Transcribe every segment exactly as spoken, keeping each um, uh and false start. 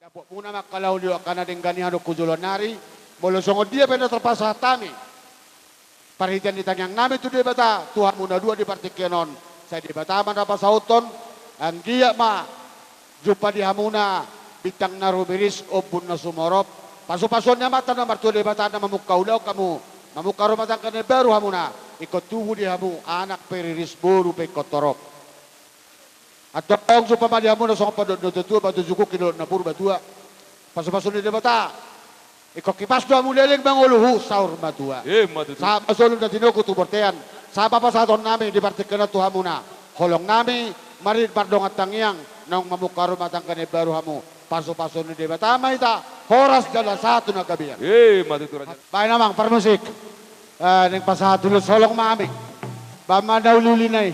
Muna mangkalauli angka na denggan i annon tu joloan ni ari, molo songon dia pe na tarpasahat hami parhitean ni tangiang nami tu Debata, tu hamu na dua di partingkian on, sai Debata ma na pasauthon, anggiat ma jumpa di hamuna bintang na rumiris, ombun na sumorop, pasu-pasuon ni Amanta na martua Debata na mamungka ulaon hamu, mamungka rumah tangga na imbaru hamuna, ingkon tubu di hamu anak pe riris, boru pe ingkon torop. Antong jumpa ma di hamu na songon pandok ni natua-tua, batu jukung, kilolo na purba tua. Pasu-pasu ni Debata. Ingkon kipas do hamu leleng mangolu hu saur matua. Ima tutu. Sahat ma solu na tinogu tu bontean. Sahat ma pasahaton nami di partingkian on tu hamuna. Holong nami, marhite mardongan tangiang, naung mamungka rumah tangga na imbaru hamu. Pasu-pasu ni Debata ma hita, horas jala sahat tu na gabe. Ima tutu raja. Baen amang parmusik. Eh, naeng pasahat ulos holong ma hami. Baen ma na uli-uli na i.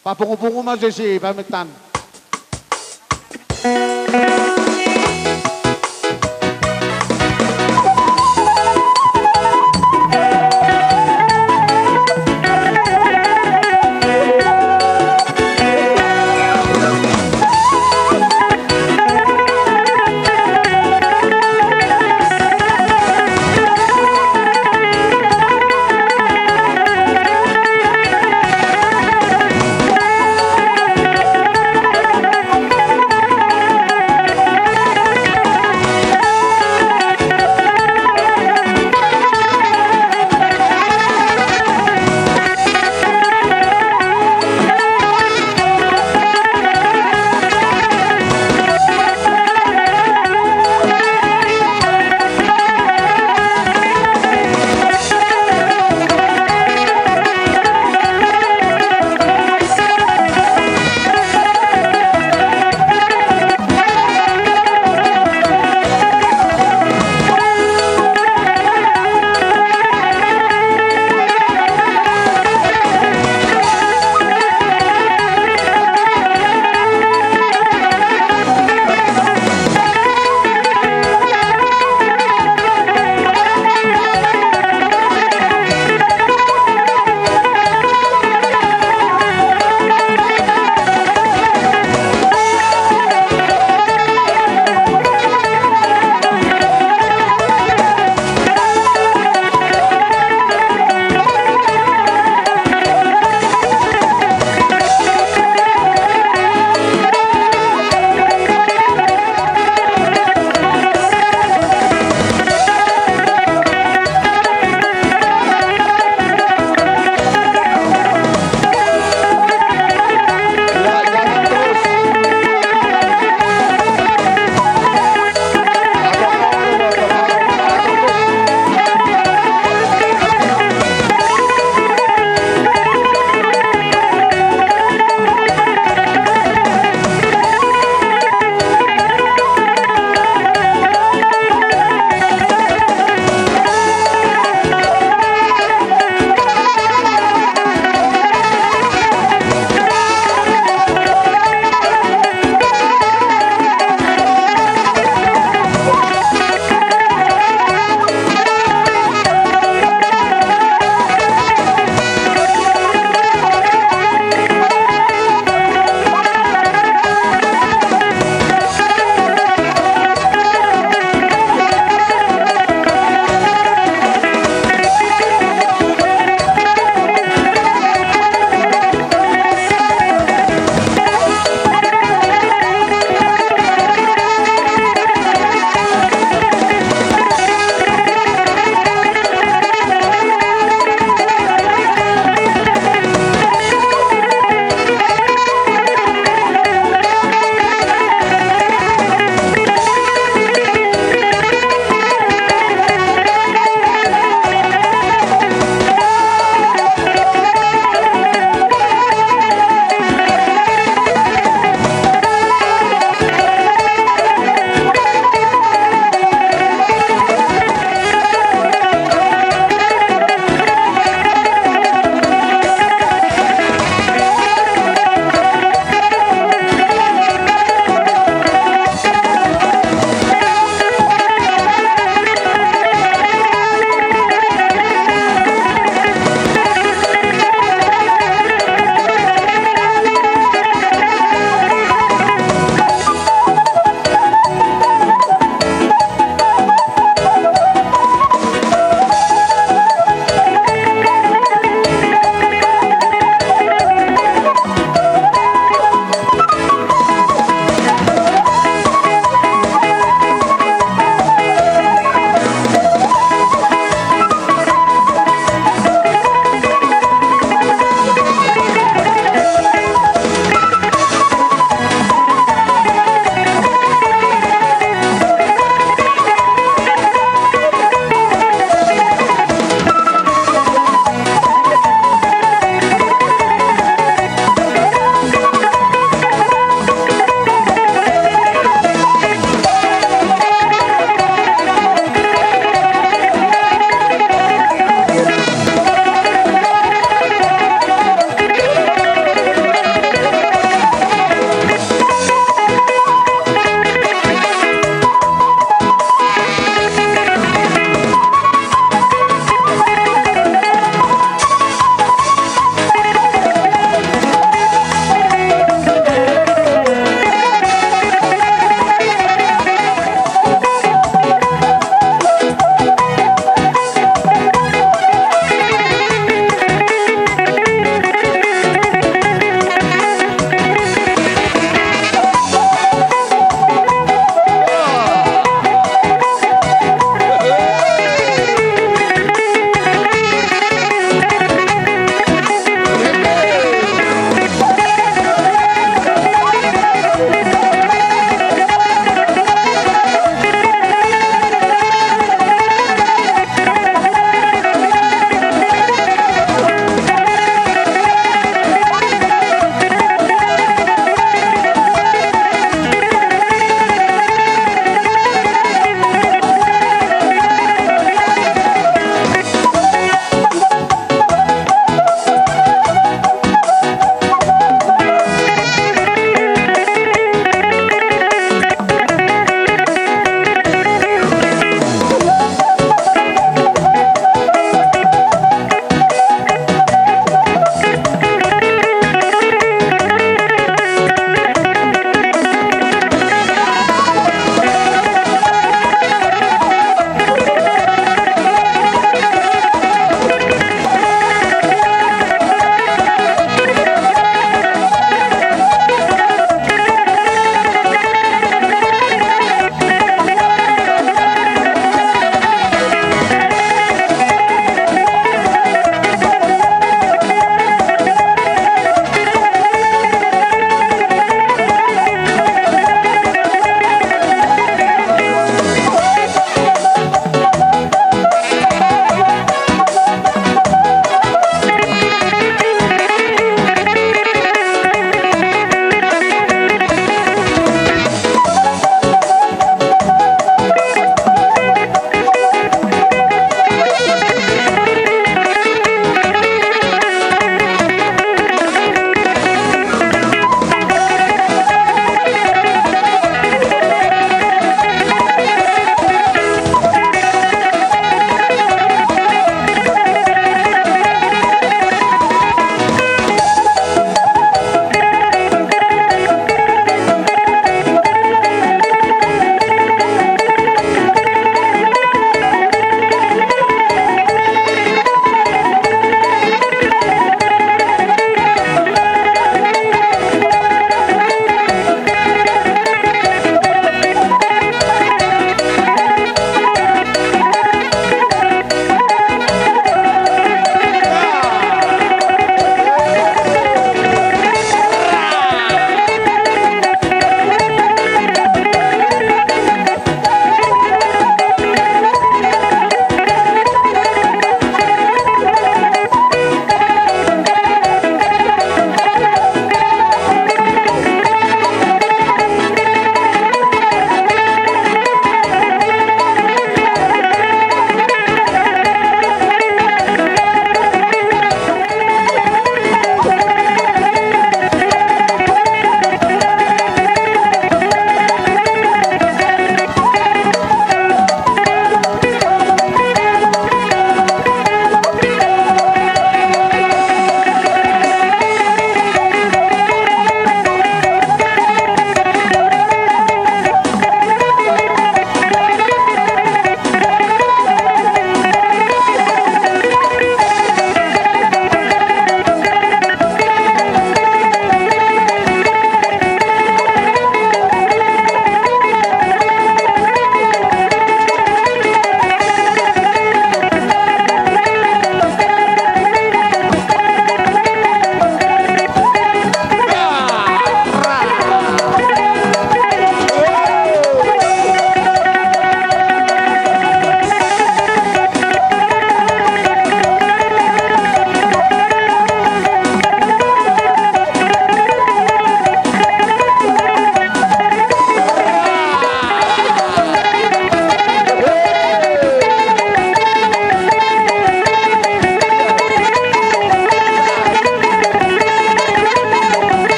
Papungu-pungu ma jo disi pamintaan.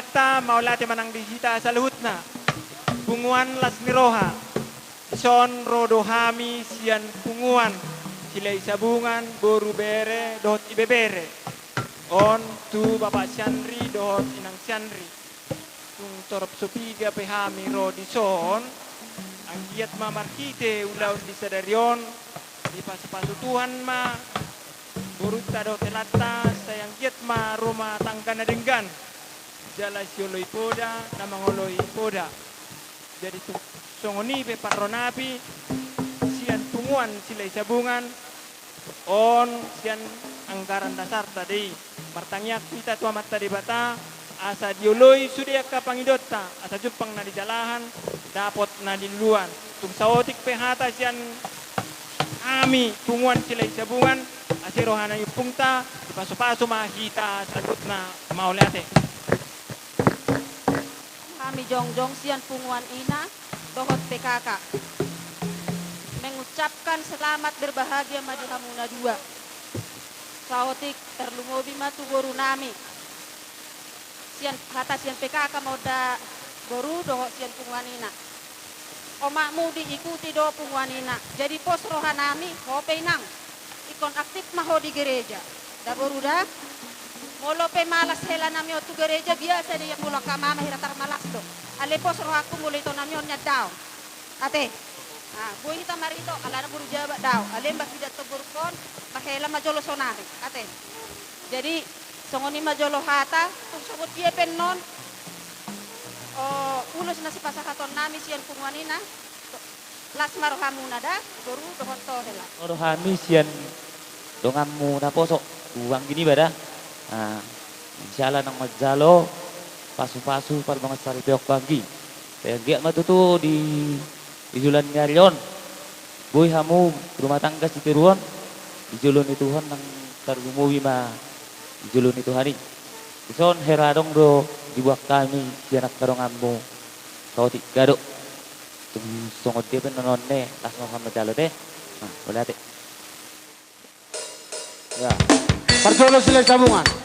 Hata mauliate ma nang di hita saluhutna. Punguan las ni roha. Dison ro do hami sian punguan Silahisabungan, boru, bere dohot ibebere. On tu Bapak Sianri dohot Inang Sianri. Tung torop so piga pe hami ro dison, anggiat ma marhite ulaon di sadari on, dipasupasu Tuhan ma borunta dohot helanta, sai anggiat ma rumah tangga na denggan, jala sioloi poda na mangoloi poda. Jadi tu-, songon i pe parrohaonnami sian punguan Silahisabungan, on sian anggaran dasarta do i. Martangiang hita tu Amanta Debata, asa dioloi sude angka pangidonta, asa jumpang na nijalahan, dapot na niluluan. Tung saotik pe hata sian hami punguan Silahisabungan, asi roha ni ompunta, dipasupasu ma hita saluhutna, mauliate. Hami jongjong sian punguan ina dohot P K K mengucapkan selamat berbahagia ma di hamuna dua. Saotik tarlumobi ma tu borunami. Sian, hata sian P K K ma on da, boru, dohot sian punguan ina. Omakmu diikuti do punguan ina. Jadi pos rohanami, ho pe inang, ingkon aktif ma ho di gereja. Da boru da? Molo pe malas helanami on tu gereja, biasa do i, molo angka mama hira tarmalas do. Alai pos rohangku molo itonami on nian daong. Ate. Ah, boi hita marito, alana boru Jabat do au. Alai mba hidok tu borungkon, mahela ma jolo sonari. Ate. Jadi, songon i ma jolo hata, tung songon dia pe annon, o, ulos na sipasahatonnami sian punguan ina, las ma rohamuna da, boru dohot ho hela. Ro do hami sian donganmu naposo, tu anggi niba da. Ah, siala naung manjalo pasupasu parbangsa saripeon tu anggi. Pe anggiat ma tutu di, di joloan ni ari on, boi hamu rumah tangga sitiruon, di jolo ni Tuhan nang tarlumobi ma di jolo ni Tuhan i. Dison hera adong do dibuat hami sian angka donganmu saotik gadok. Tung songon dia pe annon ne, las ma roham manjalo ate. Nah, mauliate. Ya. Parjolo Silahisabungan.